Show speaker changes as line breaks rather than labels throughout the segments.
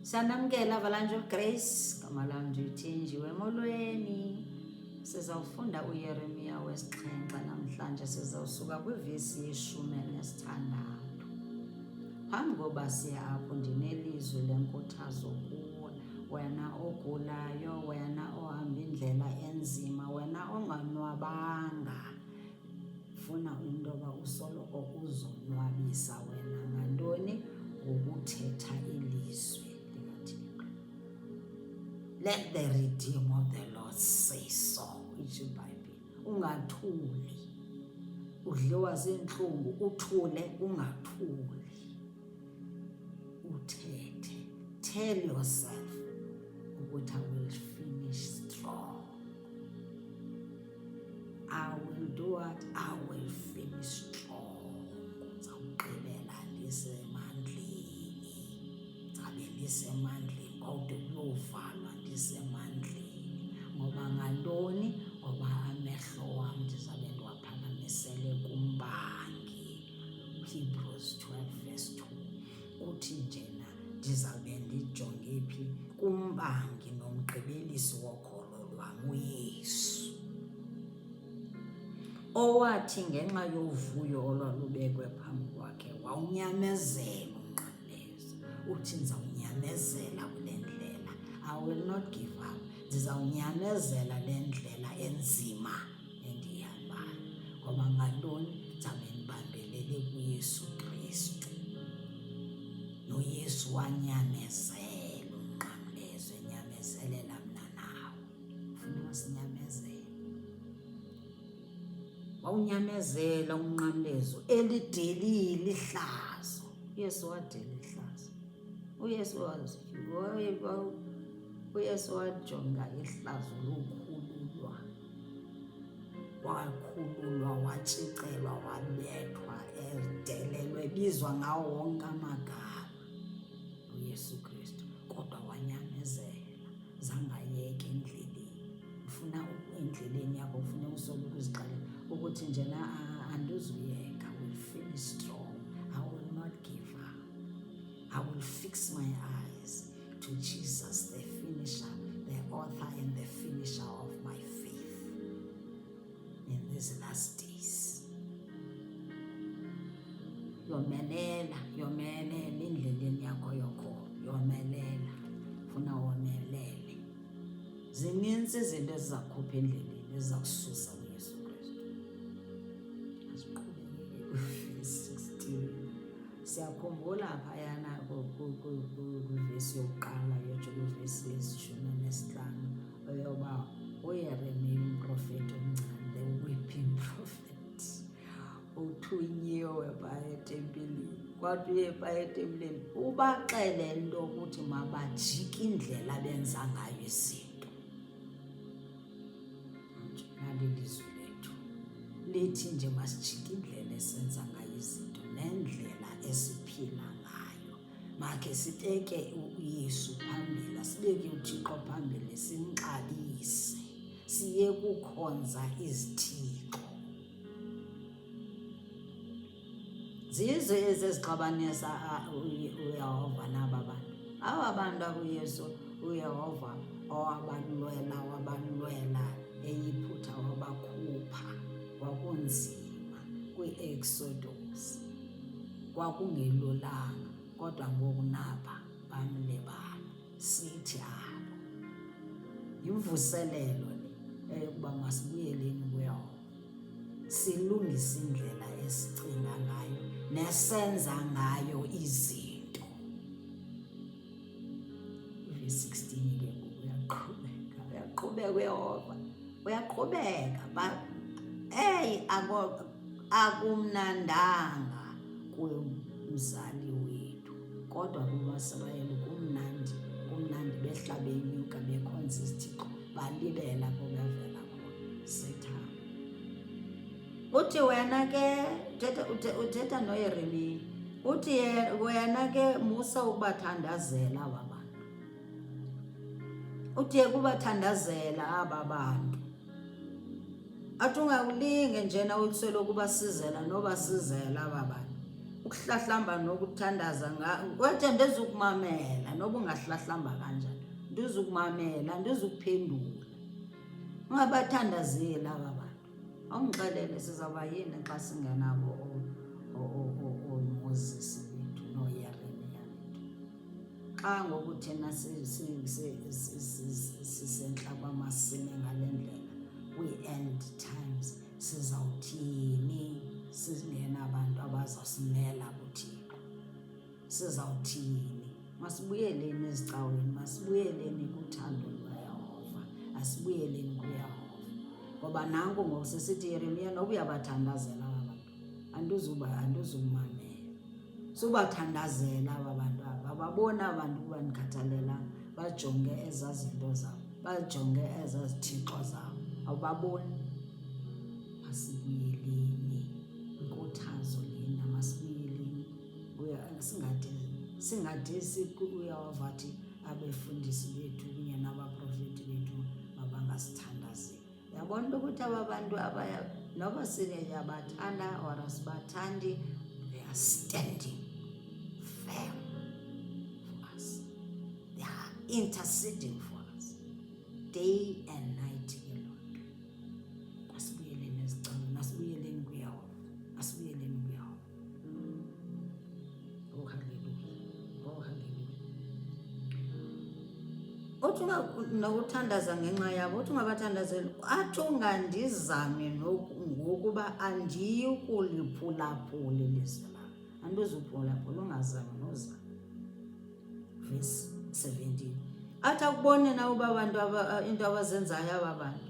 Sanamkela Avalanche of Grace, gama lam ndithenjiwe molweni. Sizawufunda uYeremiya wesixhenxe namhlanje, sizawusuka kwivesi yeshumi elinesithandathu. Phambi koba siye apho ndinelizwi lenkuthazo kuwe, wena ogulayo, wena ohamba indlela enzima, wena onganwabanga. Funa into yoba usoloko uzonwabisa wena ngantoni? Ngokuthetha ilizwi likaThixo. Let the redeemed of the Lord say so, itsho iBhayibhile. Ungathuli. Udliwa ziintlungu, uthule, ungathuli. Uthethe. Tell yourself ukuthi I will finish strong. I will do what? I will finish strong. Ndizawugqibela ndisemandleni. Ndizawube ndisemandleni kwawude kuyovalwa ndisemandleni. Ngoba ngantoni? Ngoba amehlo wam ndizawube ndiwaphakamisele kumbangi. Hebrews 12 verse 2 uthi njena ndizawube ndijonge phi? Kumbangi nomgqibelisi wokholo lwam uYesu, owathi ngenxa yovuyo olwalubekwe phambi kwakhe wawunyamezela umnqamlezo. Uthi ndizawunyamezela kule ndlela, I will not give up, ndizawunyamezela le ndlela enzima endiyihambayo. Ngoba ngantoni? Ndizawube ndibambelele kuYesu Kristu. NoYesu wanyamezela umnqamlezo, enyamezelela mna nawe. Funeka sinyamezele. Wawunyamezela umnqamlezo elidelile ihlazo. UYesu wadela ihlazo. UYesu uYesu wajonga ihlazo lokhululwa. Wakhululwa, watshicelwa, wabethwa, edelelwe, ebizwa ngawo wonke amagama uYesu Kristu, kodwa wanyamezela. Zangayeka endleleni. Ufuna endleleni yakho ufuneka usoloko uzixelela ukuthi njena andizuyeka, will finish strong, I will not give up, I will fix my eyes to Jesus, the finisher, the author and the finisher of my faith in these last days. Yomelela, yomelela endleleni yakho yokholo, yomelela, funa womelele. Zininzi izinto eziza kukhupha endleleni, eziza kususa kuYesu Kristu. Asiqhubekeke kwivesi 16. Siyakhumbula phayana kwivesi yokuqala yotsho kwivesi yesishumi nesihlanu eyoba uYeremiya umprofeti omncane, the weeping prophet, uthunyiwe phaya etempileni. Kwathi uye phaya etempileni ubaxelele into yokuthi mabajike indlela abenza ngayo izinto. Nali lizwi lethu lithi nje masijike indlela esenza ngayo izinto nendlela esiphila ngayo. Makhe sibeke uYesu phambili, asibeke uThixo phambili, simxabise, siye kukhonza izithixo. Zizo ezi ezixabanisa uYehova naba bantu. Aba bantu akuYesu uYehova owabalwela, wabalwela eYiphutha wabakhupha, kwakunzima kwi-Exodus, kwakungelulanga, kodwa ngoku naba bamlibala. Sithi abo yimvuselelo le eyokuba masibuyeleni kuYehova, silungise indlela esicinga ngayo nesenza ngayo izinto. Ivesi 16 ke ngoku uyaqhubeka, uyaqhubeka uYehova, uyaqhubeka. Eyi, akumnandanga kumzali wethu, kodwa kumaSirayeli kumnandi, kumnandi behla benyuka bekhonza izithixo, balibela apho bevela khona. Sithanda. Uthi wena ke uthetha uthetha noYeremiya. Uthi wena ke musa ukubathandazela aba bantu. Uthi kubathandazela aba bantu. Athi ungakulinge njena usoloko ubasizela nobasizela aba bantu. Ukuhlahlamba nokuthandaza wathi andizukumamela noba ungahlahlamba kanjani, andizukumamela, andizukuphendula. Ungabathandazeli aba bantu. Awungixelele sizawuba yini xa singenabo ooMoses bethu nooYeremiya bethu. Xa ngoku thina sisentla kwamasimi ngale ndlela kwi-end times sizawuthini singenabantu abazawusimela kuThixo? Sizawuthini? Masibuyeleni ezicaweni, masibuyeleni kuthando lukaYehova, asibuyeleni kuYehova. Ngoba nanku ngoku sesithi Yeremiya noba uyabathandazela aba bantu, andizuba andizukumamela. Subathandazela aba bantu aba, ababoni aba bantu ukuba ndikhathalelanga, bajonge ezaa zinto zabo, bajonge ezaa zithixo zabo, awubaboni. Masibuyeleni, inkuthazo lena, masibuyeleni. Singade singade uyawava athi abefundisi bethu kunye nabaprofeti bethu mabangasithandazeli. Yabona into ukuthi aba bantu abaya noba siyabathanda or asibathandi, they are standing firm for us. They are interceding for us day and night ke loo nto. Masibuyeleni ezicaweni, masibuyeleni kuYehova, masibuyeleni kuYehova. Oh haleluya, oh haleluya. Uthi nokuthandaza ngenxa yabo, uthi ungabathandazeli, athi ungandizami ngokuba andiyi kuliphulaphula ilizwi lakho. Andizuphulaphula, ungazami nozama. Verse 17. Athi akubone na uba abantu into abazenzayo aba bantu.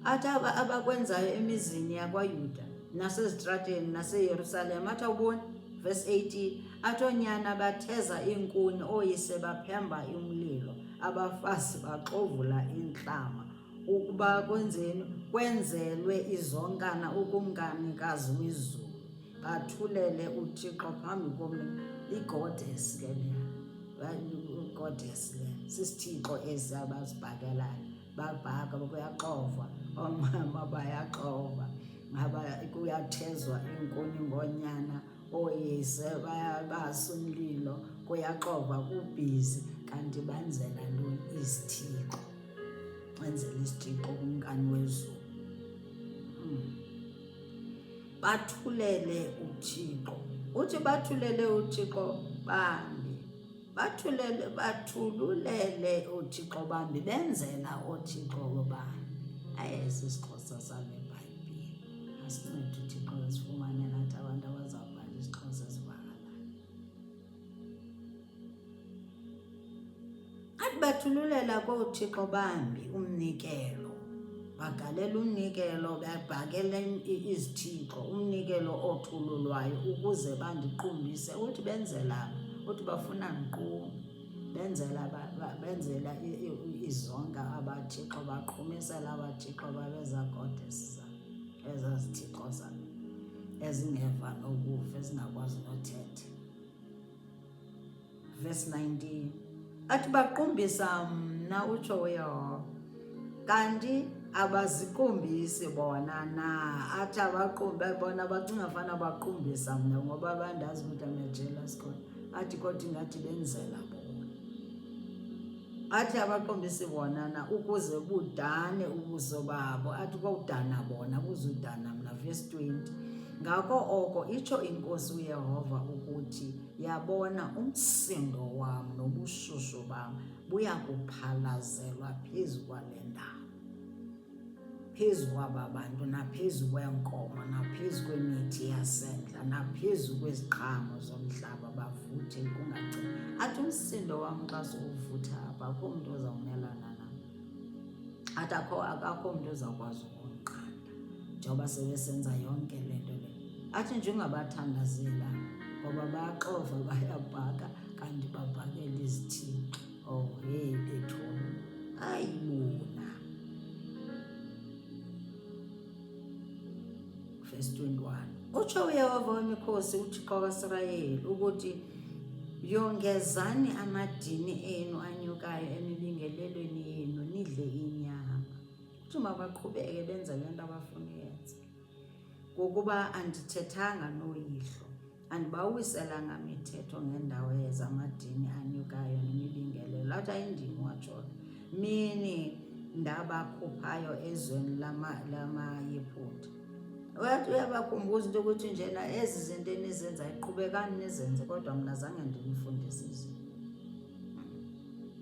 Athi abakwenzayo emizini yakwaYuda nasezitrateni naseYerusalem. Athi awuboni. Verse 18. Athi oonyana batheza iinkuni, ooyise baphemba umlilo, abafazi baxovula intlama ukuba kwenzeni kwenzelwe izonkana ukumkanikazi wezulu. Bathulele uThixo phambi komlilo. Igoddess ke leya, igoddess le sisithixo esi abazibhakelayo. Babhaka kuyaxovwa, oomama bayaxova, kuyathezwa iinkuni ngoonyana, ooyise bayabasa umlilo, kuyaxovwa kubhizi, kanti benzela ntoni? Izithixo. Benzela isithixo kumkani wezulu. Bathulele uThixo. Uthi bathulele uThixo bambi. Bathulele, bathululele oothixo bambi, benzela oothixo bambi. Ayi, esi siXhosa sale Bhayibhile. Asincede uThixo sifumane nathi abantu abazawubhala isiXhosa esivakalayo. Athi bathululela koothixo bambi umnikelo, bagalela umnikelo, babhakela izithixo umnikelo othululwayo ukuze bandiqumbise. Uthi benzela, uthi bafuna ndiqumbe, benzela benzela izonka abathixo, baqhumisela abathixo babeza goddess zabo, ezaa zithixo zabo ezingeva nokuva, ezingakwazi nothetha. Verse 19 athi baqumbisa mna, utsho uYehova, kanti abaziqumbisi bona na? Athi abaqumbe bona, bacinga fana baqumbisa mna ngoba bandazi ukuthi I'm a jealous God. Athi kodwa ingathi benzela bona. Athi abaqumbisi bona na ukuze budane ubuso babo. Athi kwawudana bona, kuzudana mna. Verse 20 ngako oko itsho iNkosi uYehova ukuthi, yabona, umsindo wam nobushushu bam buya kuphalazelwa phezu kwale ndawo, phezu kwaba bantu, naphezu kweenkomo, naphezu kwemithi yasendla, naphezu kweziqhamo zomhlaba, bavuthe kungacimi. Athi umsindo wam xa sowuvutha apha, akho mntu ozawumelana nam. Athi akakho mntu ozawukwazi ukundiqanda njengoba sebesenza yonke le nto le. Athi nje ungabathandazela ngoba bayaxova, bayabhaka, kanti babhakela izithixo. Oh hey bethuna, hayi bona. Verse 21 utsho uYehova wemikhosi uThixo kaSirayeli ukuthi, yongezani amadini enu anyukayo emibingelelweni yenu, nidle inyama. Uthi mabaqhubeke benze le nto abafuna uyenza, ngokuba andithethanga noyihlo, Andibawiselanga mithetho ngendawo yezamadini anyukayo nemibingelelo. Athi ayindim watshoyo. Mini ndabakhuphayo ezweni lamaYiphutha. Uyathi uyabakhumbuza into yokuthi njena ezi zinto enizenzayo qhubekani nizenze kodwa mna zange ndinifundise izinto.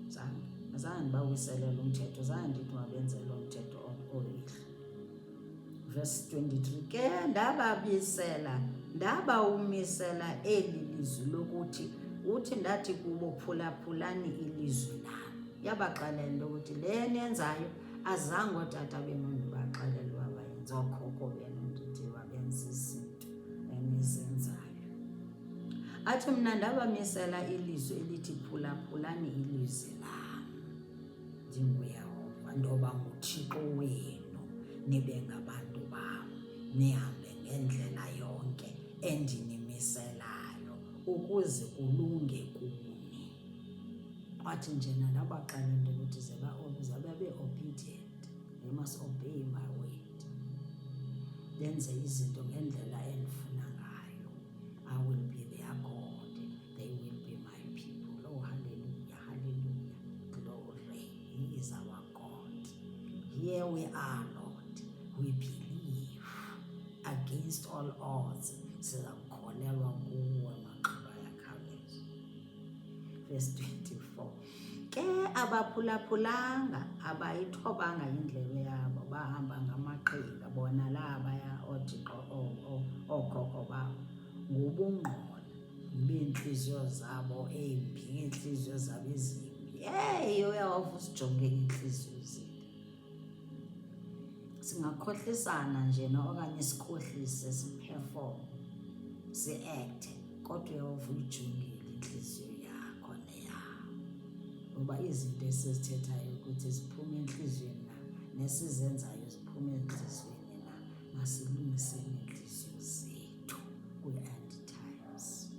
Zange. Zange ndibawiselele umthetho, zange ndithi mabenze loo mthetho oyihlo. Verse 23 Ke ndababisela, ndabawumisela eli lizwi lokuthi uthi ndathi kubo phulaphulani ilizwi lam. Yabaxelela into yokuthi le niyenzayo azange ootata benu ndibaxelele uba bayenze, ookhokho benu ndithi babenza izinto enizenzayo. Athi mna ndabamisela ilizwi elithi phulaphulani ilizwi lam. NdinguYehova, ndoba nguThixo wenu, nibe ngabantu bam, nihambe ngendlela yonke endinimiselayo ukuze kulunge kuni. Wathi njena ndabaxelela into yokuthi ze babe obedient, they must obey my word, benze izinto ngendlela endifuna ngayo. I will be their God, they will be my people. Oh, hallelujah, hallelujah, glory. He is our God. Here we are, Lord. We believe against all odds. Siza kukholelwa kuwe, maxhoba ayakhawuleza. Verse 24. Ke abaphulaphulanga, abayithobanga indlebe yabo, bahamba ngamaqhinga bona labaya oothixo ookhokho babo ngobungqola beentliziyo zabo embi, ngeentliziyo zabo ezimbi. Yeyi, uyawava usijonge ngeentliziyo zethu. Singakhohlisana njena okanye sikhohlise, siperform, si-acte, kodwa uyawuva uyijongile intliziyo yakho neyam. Ngoba izinto esizithethayo ukuthi ziphuma entliziyweni na, nesizenzayo ziphuma entliziyweni na. Masilungiseni iintliziyo zethu kwi-end times.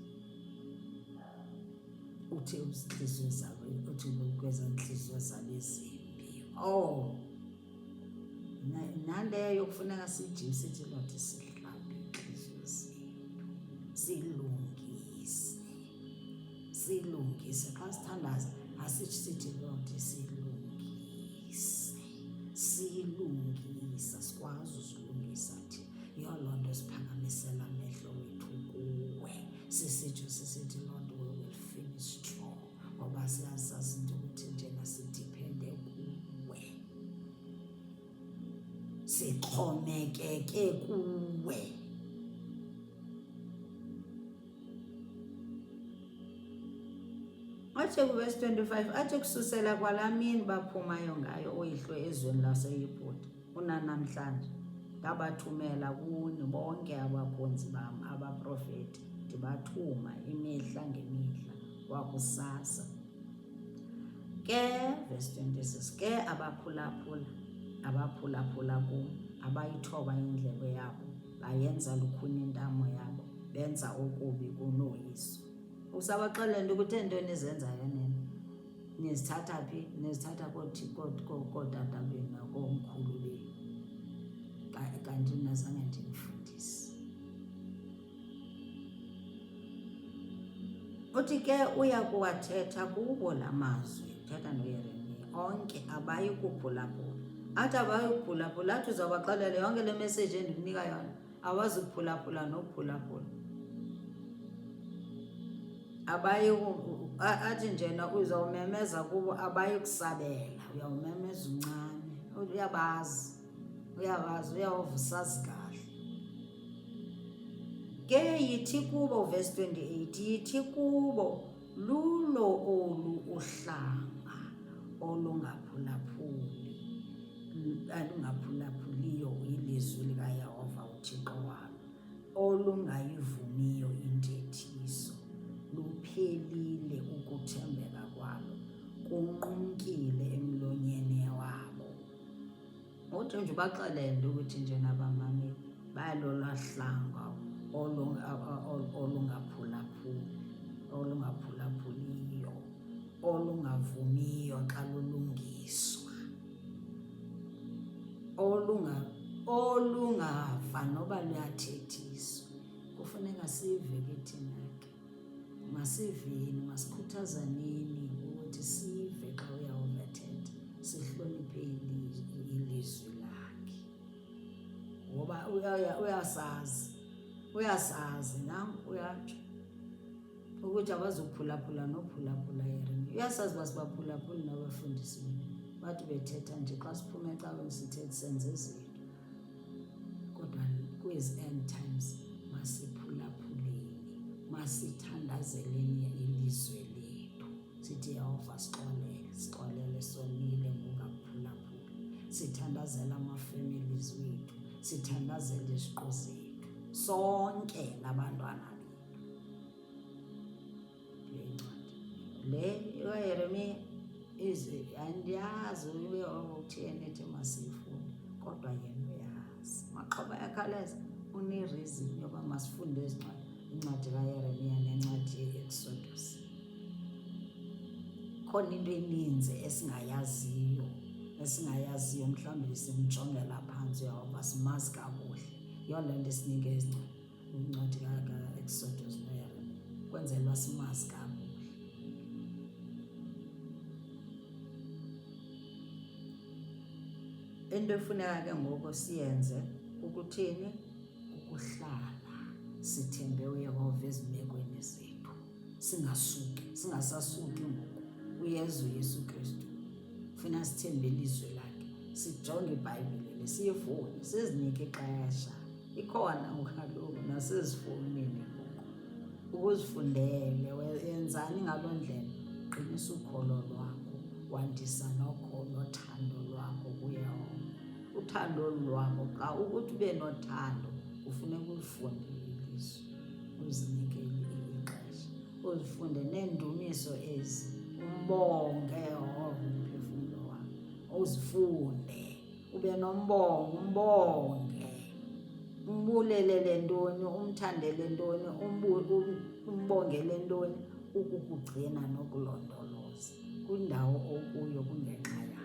Uthi iintliziyo zabo, uthi kweza ntliziyo zabo ezimbi. Oh, naleyo kufuneka sijike sithi Lord sihlambe iintliziyo zethu, silungise, silungise. Xa sithandaza asithi sithi Lord silungise, silungise, sikwazi uzilungisa thina. Yiyo loo nto siphakamisela amehlo wethu kuwe, sisitsho sisithi Lord we will finish strong, ngoba siyazazi into yokuthi njena sidiphende kuwe, sixhomekeke kuwe. Athi kuvesi 25, athi kususela kwalaa mini baphumayo ngayo ooyihlo ezweni laseYiputa unanamhlanje, ndabathumela kuni bonke abakhonzi bam abaprofeti, ndibathuma imihla ngemihla kwakusasa. Ke, verse 26, ke abaphulaphula, abaphulaphula kum, abayithoba indlebe yabo, bayenza lukhuni intamo yabo, benza okubi kunooyise. Usabaxelela into ukuthi ento enizenzayo nina nizithatha phi? Nizithatha kootata benu nakoomkhulu benu, kanti mna zange ndinifundise. Uthi ke uya kuwathetha kubo la mazwi, uthetha noYeremiya, onke abayi kuphulaphula. Athi abayi kuphulaphula, athi uzawubaxelela yonke le meseji endikunika yona, awazi kuphulaphula nokuphulaphula. Abayi, athi njena uzawumemeza kubo, abayi kusabela. Uyawumemeza uncame, uyabazi, uyabazi, uyawuva usazi kahle. Ke yithi kubo, verse 28, yithi kubo, lulo olu uhlanga olungaphulaphuli, olungaphulaphuliyo ilizwi likaYehova uThixo walo, olungayivumiyo intethiso. Luphelile ukuthembeka kwalo, kunqumkile emlonyeni wabo. Uthi nje ubaxelele ukuthi nje nabamameli balolwa hlanga olungaphulaphuli, olungaphulaphuliyo, olungavumiyo xa lulungiswa, olungava noba luyathethiswa. Kufuneka Funeka sive ke thina ke. Masiveni, masikhuthazaneni ukuthi sive xa uYehova ethetha, sihloniphe ilizwi lakhe. Ngoba uyasazi, uyasazi nanku uyatsho ukuthi abazuphulaphula nophulaphula Yeremiya. Uyasazi uba sibaphulaphuli nabafundisi bethu. Bathi bethetha nje xa siphuma ecaweni sithethe senze izinto. Kodwa kwezi end times masiphulaphuleni, masithandazeleni ilizwe lethu. Sithi Yehova sixolele, sixolele sonile ngokungakuphulaphuli. Sithandazela ama-families wethu, sithandazela iziqu zethu, sonke nabantwana bethu. Le ncwadi le kaYeremiya ize andiyazi ube utheni ethi masiyifunde kodwa yena uyazi maxhoba ayakhaleza une-reason yoba masifunde ezi ncwadi incwadi kaYeremiya nencwadi ye-Exodus khona into eninzi esingayaziyo esingayaziyo mhlawumbi simjongela phantsi uyawuba simazi kakuhle yiyo le nto esinike ezi ncwadi Incwadi kaExodus noYeremiya kwenzela uba simazi kakuhle. Into efuneka ke ngoku siyenze kukuthini? Kukuhlala sithembe uYehova ezimekweni zethu, singasuki, singasasuki ngoku. Uyeza uYesu Kristu. Funa sithembe ilizwi lakhe, sijonge iBhayibhile le, siyifunde, sizinike ixesha. Ikhona kaloku nasezifowunini ngoku ukuzifundele. Yenzani ngaloo ndlela, qinisa ukholo lwakho, wandisa nothando lwakho kuYehova. Uthando olu lwakho xa ukuthi ube nothando kufuneka ulifunde ilizwi, uzinike ixesha, uzifunde neendumiso ezi, umbonge Yehova umphefumlo wakho, uzifunde. Ube nombongo, umbonge, umbulelele ntoni, umthandele ntoni, umbongele ntoni, ukukugcina nokulondoloza kwindawo okuyo kungenxa yakhe.